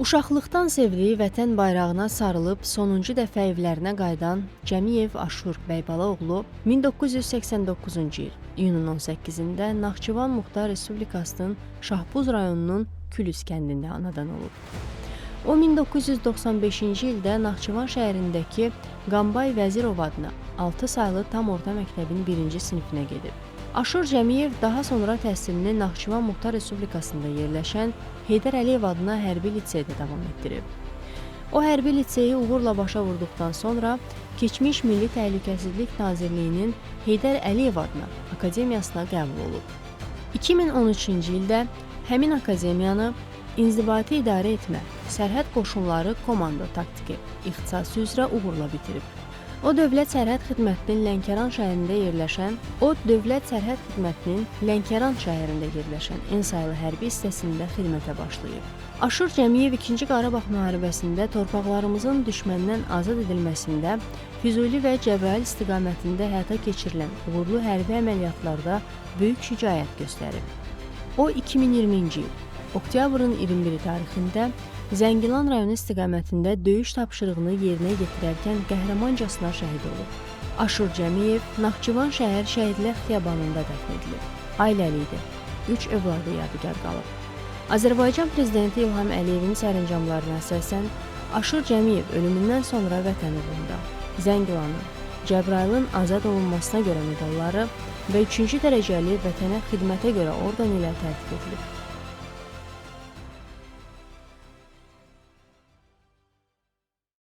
Uşaqlıqdan sevdiyi vətən bayrağına sarılıb sonuncu dəfə evlərinə qayıdan Cəmiyev Aşur Bəybalaoğlu 1989-cu il iyunun 18-də Naxçıvan Muxtar Respublikasının Şahbuz rayonunun Külüs kəndində anadan olub. O 1995-ci ildə Naxçıvan şəhərindəki Qambay Vəzirov adına 6 saylı tam orta məktəbin 1-ci sinifinə gedib. Aşur Cəmiyev daha sonra təhsilini Naxçıvan Muxtar Respublikasında yerləşən Heydər Əliyev adına hərbi liseydə davam etdirib. O hərbi liseyi uğurla başa vurduqdan sonra keçmiş Milli Təhlükəsizlik Nazirliyinin Heydər Əliyev adına akademiyasına qəbul olub. 2013-cü ildə həmin akademiyanı İnzibati İdarə Etmə, Sərhəd Qoşunları Komando Taktiki ixtisası üzrə uğurla bitirib. O Dövlət Sərhəd Xidmətinin Lənkəran şəhərində yerləşən, O Dövlət Sərhəd Xidmətinin Lənkəran şəhərində yerləşən N saylı hərbi hissəsində xidmətə başlayıb. Aşur Cəmiyev 2-ci Qarabağ müharibəsində torpaqlarımızın düşməndən azad edilməsində Füzuli və Cəbrayıl istiqamətində həyata keçirilən uğurlu hərbi əməliyyatlarda böyük şücaət göstərib. O 2020-ci il oktyabrın 21-i tarixində Zəngilan rayonu istiqamətində döyüş tapşırığını yerinə yetirərkən qəhrəmancasına şəhid olub. Aşur Cəmiyev Naxçıvan şəhər Şəhidlər Xiyabanında dəfn edilib. Ailəli idi. 3 övladı yadigar qalıb. Azərbaycan prezidenti İlham Əliyevin sərəncamlarına əsasən Aşur Cəmiyev ölümündən sonra vətən uğrunda Zəngilanın, Cəbrayılın azad olunmasına görə medalları və 3-cü dərəcəli vətənə xidmətə görə orden ilə təltif edilib.